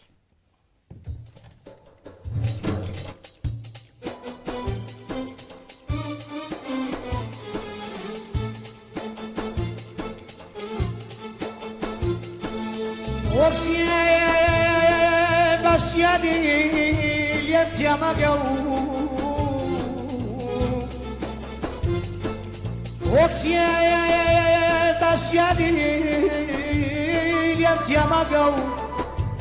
بەسیادی لێم تێمەگە و وەکسیە بەسیادی لێم تێمەگە و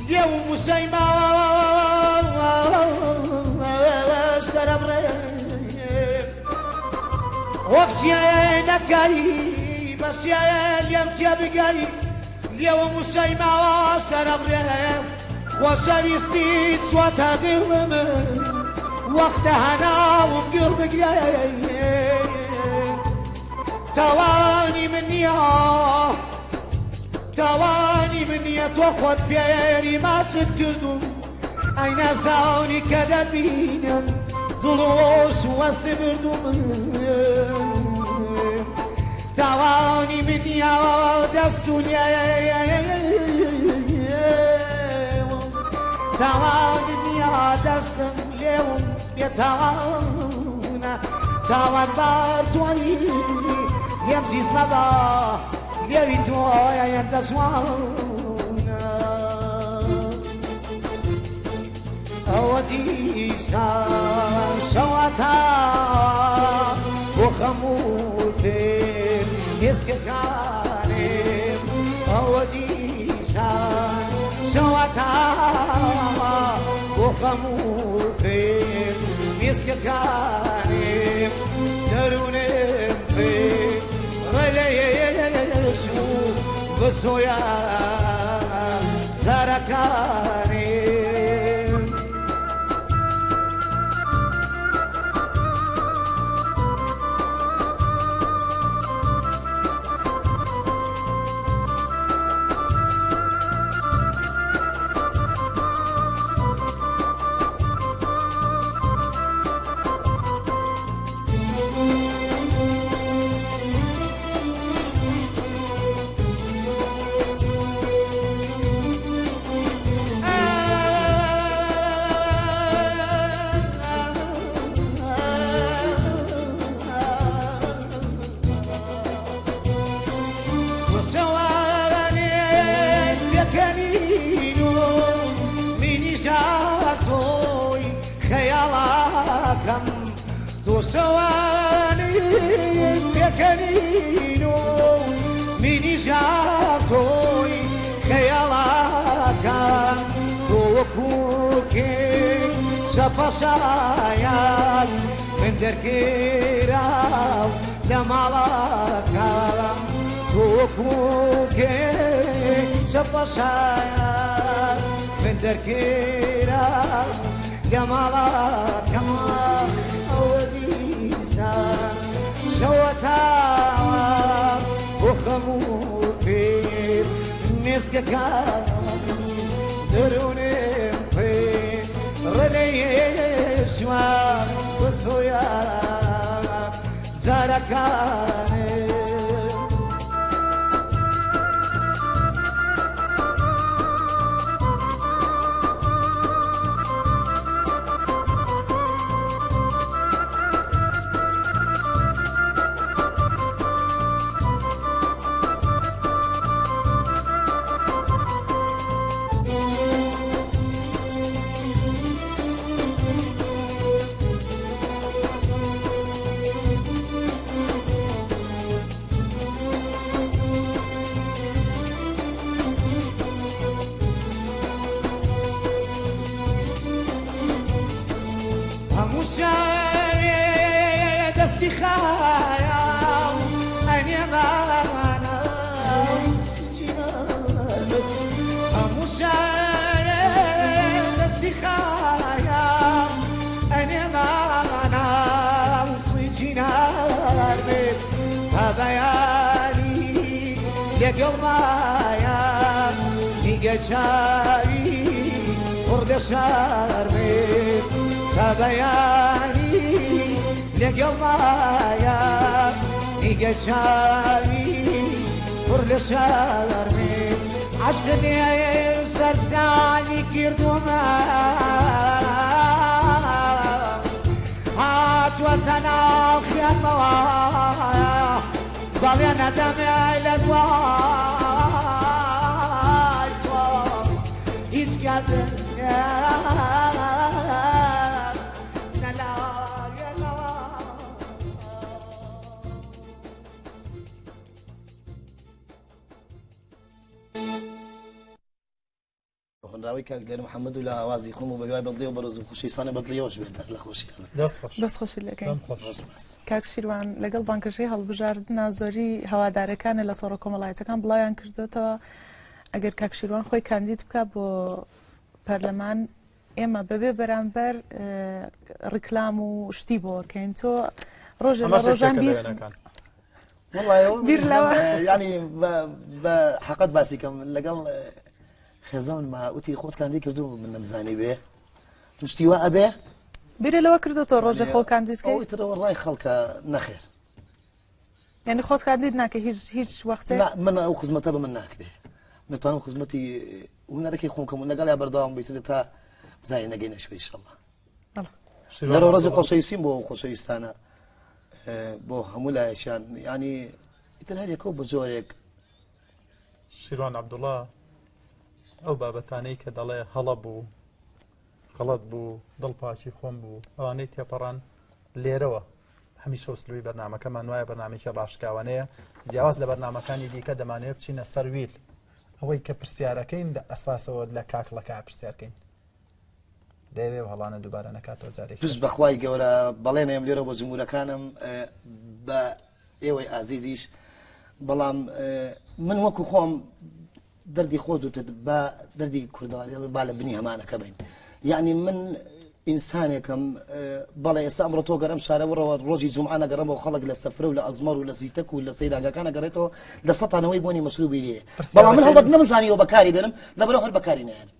لێو موسەیما دەرەبڕێ وەکسیە نەکەی بەسیە لێم تێ بگەی لێوە موسەیما سەرەبڕێ خۆشەویستی چواتە دڵم وەختە هەناوم گڵ بگرێ تاوانی من نییە تاوانی من نییە تۆ خۆت فێری ماچت کردوم ئەی نازانی کە دەبینم دڵۆش وەسی بردوم تاوانی من نییە دەستونیە تاوانی نییە دەستم لێوم بێتاوانە تاوان بار توانی لێم زیز مەبا. لێوی تۆیە دەجوانە ئەوە دیسان شەوەتا بۆ خەموو فێر نێسکەکانێم ئەوە دیسان شەوەتا بۆ خەموو فێر نێسکەکانێم دەروونم پێ ڕێلێش و بەسۆیا زارەکانێم. خەیاڵاکەم تۆ شەوانی پێکەنین و مینی ژارتۆی خەیاڵاکەم تۆ وەکووکێ چەپەشایان من دەرکراو لە ماڵەکەم تۆ وەکووکێ چەپەشایان من دەرکراو لە ماڵەکەم ئەوە دیسان شەوەتاوە بۆ خەموو فێر مێسکەکان دەروونم پێ ڕێلێشوە بەسۆیا زارەکانێ. هەموو شەوێ دەستی خایاڵ ئەنێمانە سجیانت هەموو شەوێ دەستی خایاڵ ئەنێمانە سجینار بێت تا بەیانی لەگەڵ مایە نیگە چاوی پڕ لە شار بێت تا بەیانی لەگەڵ مایە نیگە چاوی پڕ لە شار بێت عەشق نێو سەرسامی کردومە هاتووەتە ناو خوێنمەوە بەڵێ نەدەمێ لە دوای تۆ هیچ کەس نەلاوێنەوە. هۆنراوەی کاک دلێر محەممەد و لە ئاوازی خۆم و بە هیوای بەدڵی و بەڕێز و خۆشەویستانە بەدڵیەوەش بێت هەر لە خۆشیانە. دەست خۆش. دەست خۆشی لەکەین. دەم خۆش. سپاس. کاک شیروان لەگەڵ بانگەشەی هەڵبژاردنە زۆری هەوادارەکانە لە تۆڕە کۆمەڵایەتەکان بڵاویان کردوێتەوە ئەگەر کاک شیروان خۆی کاندید بکا بۆ پەرلەمان ئێمە بەبێ بەرامبەر ڕیکلام و شتی بۆ کەین تۆ ڕۆژێ لە ئەمەش ڕۆژان یەکێکە لە بیر وێنەکان. والله ئەوە بیر لەوە ینی بە حەقەت باسی کەم لەگەڵ خێزانما وتی خۆت کاندید کردو من نەمزانی بێ شتی وا ئەبێ بیرێ لەوە کردوتەوە ڕۆژێ خۆ کاندید کەی؟ ئەوەی ترەوە ڕای خەڵکە نەخێر. یعنی خۆت کاندید ناکە هیچ هیچ وەختێ؟ نا من ئەو خزمەتە بە من ناکرێ نتوانم خزمەتی هونەرەکەی خۆم کەم و لەگەڵیا بەردەوام بیتر تا بزانین نەگەینە شوێ ئینشەڵڵا. لەرەوە ڕێز و خۆشەویستیم بۆ ئەو خۆشەویستانە بۆ هەموو لایەکیان ینی ئیتر هەر یەکەو بە جۆرێک شیروان عەبدوڵا ئەو بابەتانەی کە دەڵێ هەڵە بوو، غەڵەت بوو، دڵ پاکی خۆم بوو، ئەوانەی تێپەڕان لێرەوە هەمیشە ئوسلوبی بەرنامەکەمان وایە بەرنامەیەکی ڕاشکاوانەیە جیاواز لە بەرنامەکانی دیکە دەمانەوێت بچینە سەر ویل ئەوەی کە پرسیارەکەین لە ئەساسەوە لە کاکڵەکە پرسیارکەین دەیەوێ و هەڵانە دووبارە نەکاتەوە جارێکی پشت بەخوای گەورە بەڵێنێم لێرە بۆ جمهورەکانم بە ئێوەی ئازیزیش بەڵام من وەکو خۆم دەردی خۆت وتت با دەردی کوردەواری با لە بنی هەمانەکە بین یعنی من ئینسانێکم بەڵێ ئێستا ئەمڕۆ تۆ گەرم شارە وڕەوە ڕۆژی جومعە نەگەڕمەوە خەڵک لە سەفرە و لە ئەزمەر و لە زیتەک و لە سەیرانگەکان نەگەڕێتەوە لە سەتانەوەی بۆنی مەشروبی لێ بەڵام من هەڵبەت نەمزانیوە بەکاری بێنم لەبەرەوە هەر بەکاری نایەنم.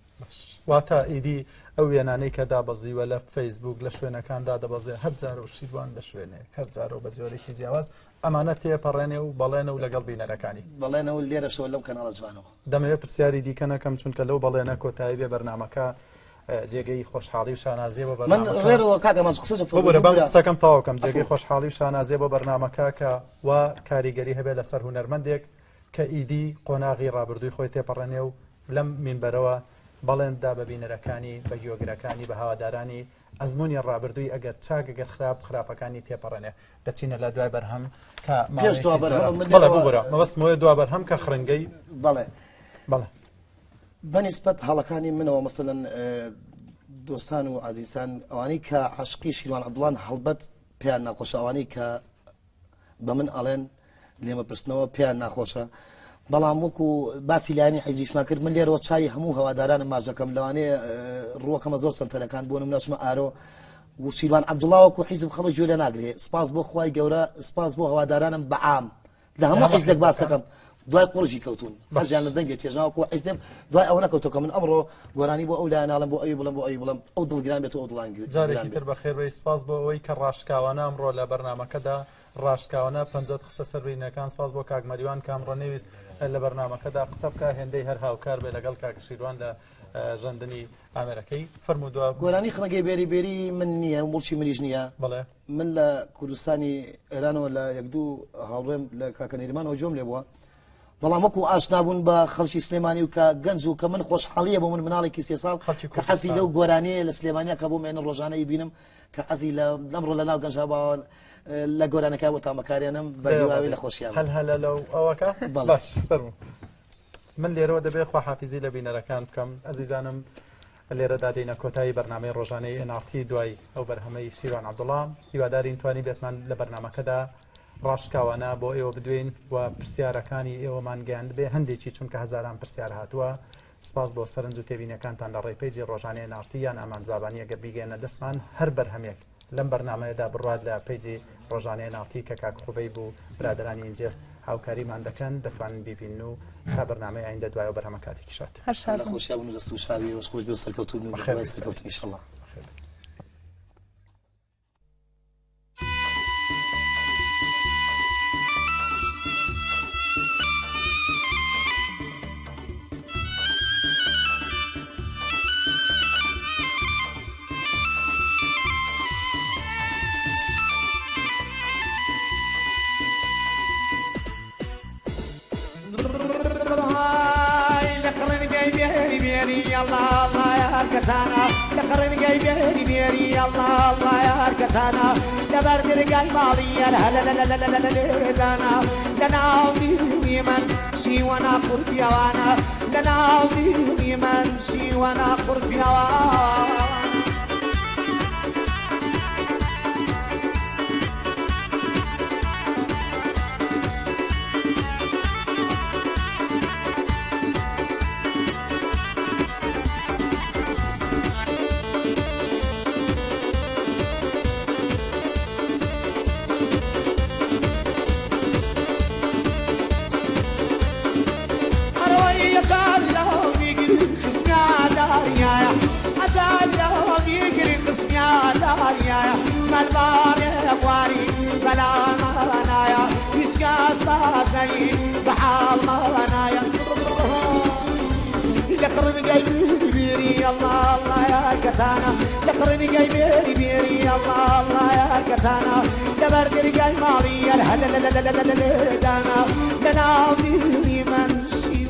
واتە ئیدی ئەو وێنانەی کە دابەزیوە لە فەیسبوک لە شوێنەکان دادەبەزێ هەر جارە و شیروان لە شوێنێک هەر جارە و بە جۆرێکی جیاواز ئەمانە تێپەڕێنێ و بەڵێنە و لەگەڵ بینەرەکانی. بەڵێنە و لێرەشەوە لەم کەناڵە جوانەوە. دەمەوێت پرسیاری دیکە نەکەم چونکە لەو بەڵێنە کۆتایی بێ بەرنامەکە جێگەی خۆشحاڵی و شانازیە بۆ من ڕێرەوە کاک ئامانج قسە ببورە بەم قسەکەم تەواو کەم جێگەی خۆشحاڵی و شانازیە بۆ بەرنامەکە کە وا کاریگەری هەبێت لەسەر هونەرمەندێک کە ئیدی قۆناغی ڕابردووی خۆی تێپەڕێنێ و لەم مینبەرەوە بەڵێن بدا بە بینەرەکانی، بە گوێگرەکانی، بە هەوادارانی ئەزموونی ڕابردووی ئەگەر چاک ئەگەر خراپ خراپەکانی تێپەڕێنێ. دەچینە لە دوای بەرهەم کە پێش دوا بەرهەم من بەڵێ ببورە مەبەستم ئەوەیە دوا بەرهەم کە خرنگەی بەڵێ بەڵێ بەنیسبەت هەڵەکانی منەوە مەسەلەن دۆستان و ئازیزان ئەوانەی کە عەشقی شیروان عەبدوڵان هەڵبەت پێیان ناخۆشە ئەوانەی کە بە من ئەڵێن لێمەپرسنەوە پێیان ناخۆشە بەڵام وەکو باسی لایەنی حیزیشمان کرد من لێرەوە چاوی هەموو هەوادارانم ماچ دەکەم لەوانەیە ڕووەکەمە زۆر سەنتەرەکان بۆ نمونە چمە ئارۆ و شیروان عەبدوڵا وەکو حیزب خەڵک گوێ لێ ناگرێ سپاس بۆ خوای گەورە سپاس بۆ هەوادارانم بەعام لە هەموو حیزبێک باس دەکەم دوای قوڕجی کەوتون حەزیان لە دەنگێ تێژاوەکو حیزب دوای ئەوە نەکەوتۆ کە من ئەمڕۆ گۆرانی بۆ ئەو لایەناڵم بۆ ئەوی بڵم بۆ ئەوی بڵم ئەو دڵگران بێت و ئەو دڵان جارێکی تر بەخێربێی سپاس بۆ ئەوەی کە ڕاشکاوانە ئەمڕۆ لە بەرنامەکەدا ڕاشکاوانە پەنجەت خستە سەر برینەکان سپاس بۆ کاک مەریوان کە ئەمڕۆ نەیویست لە بەرنامەکەدا قسە بکا هێندەی هەر هاوکار بێ لەگەڵ کاک شیروان لە ژەندنی ئامێرەکەی فەرموو دوا گۆرانی خڕگەی بێری بێری من نییە موڵکی منیش نییە بەڵێ من لە کوردستانی ئێرانەوە لە یەک دوو هاوڕێم لە کاکە نەریمانەوە گوێم لێ بووە بەڵام وەکو ئاشنا بوون بە خەڵکی سلێمانی و کە گەنج و کە من خۆشحاڵیە بۆ من مناڵێکی سێ ساڵ کە حەزی لەو گۆرانیە لە سلێمانیا کە بۆ مێنە ڕۆژانە ئیبینم کە حەزی لە لەمڕۆ لە ناو گەنجا باوە لە گۆرانەکە بۆ تامەکارێنم بە هیواوی لە خۆشیان هەل هەلە لەو ئەوەکە باش فەرموو من لێرەوە دەبێ خواحافیزی لە بینەرەکان بکەم ئەزیزانم لێرەدا دێینە کۆتایی بەرنامەی ڕۆژانەی NRT دوای ئەو بەرهەمەی شیروان عەبدوڵا هیوادارین توانی بێتمان لە بەرنامەکەدا ڕاشکاوانە بۆ ئێوە بدوێین و پرسیارەکانی ئێوەمان گەیاندبێ هەندێکی چونکە هەزاران پرسیار هاتووە سپاس بۆ سەرنج و تێبینیەکانتان لە ڕێی پەیجی ڕۆژانەی NRT یان ئامانج بابانی ئەگەر بیگەیەنە دەستمان هەر بەرهەمێک لەم بەرنامەیەدا بڕوات لە پەیجی ڕۆژانەی NRT کە کاک خوبەیب و برادەرانی ئینجێست هاوکاریمان دەکەن دەتوانن بیبینن و تا بەرنامەی ئایندە دوای ئەو بەرهەمە کاتێکی شاد. هەر شاد لە بن. خۆشیا بن و دەست و چاوی ئێوەش خۆش بێ و سەرکەوتوو بن و بەخێر بەهیوای بێیت. سەرکەوتن ئیشەڵا. بەخێر بێیت. لەناو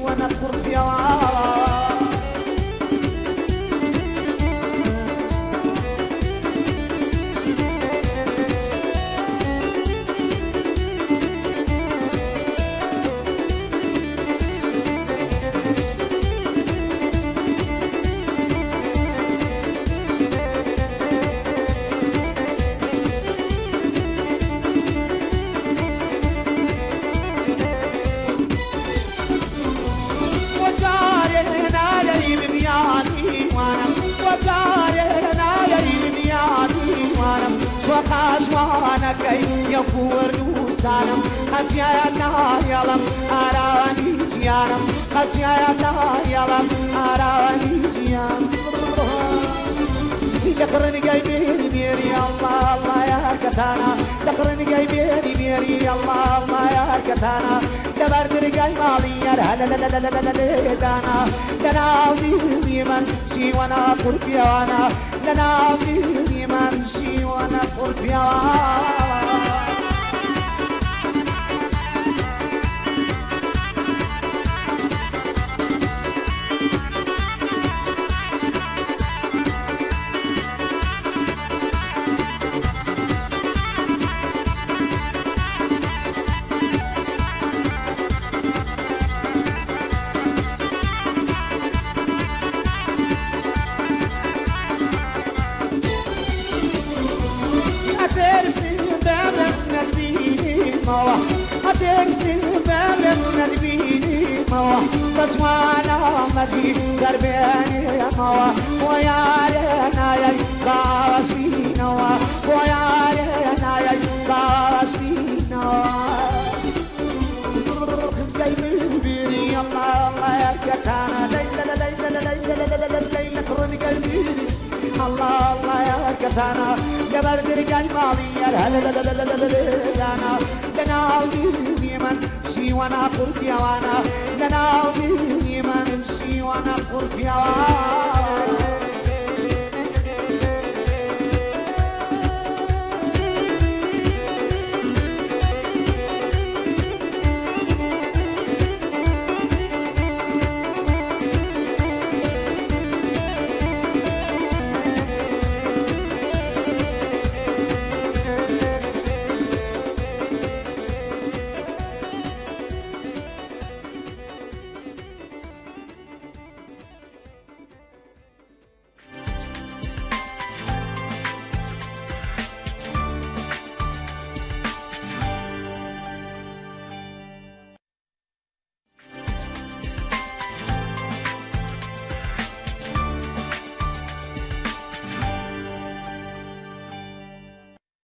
شیوەنە قوڕپیاوە. خاجوانەکەی یەکورد و سانم خەجیایە نایەڵم ئارامی ژیانم خەجیایە نایەڵم ئارامی ژیان. لە قڕنگای بێری بێری ئەڵڵا ئەڵڵا یارکەتانە لە قڕنگای بێری بێری ئەڵڵا ئەڵڵا یارکەتانە لەبەر درگای ماڵی یار هەلەلەلەلەلێدانا لەناو دیلی من شیوەنە قورپیاوانە لەناو دیلی من شیوەنە قورپیاوانە. بەجوانە مەدی سەربێنێمەوە بۆ یارێ نایەی باوەشبینەوە بۆ یارێ نایەی باوەشبینەوە. خزگەی من بیری ئەڵڵا ئەڵڵا یارکەتانە لەی لە قڕنگەی بیری ئەڵڵا ئەڵڵا یارکەتانە لەبەر درگای ماڵی یار هەلەلەلەلەلەلێدانا لەناو دیلی من شیوەنە قورپیاوانە لەناو دیلی من شیوەنە قورپیاوانە.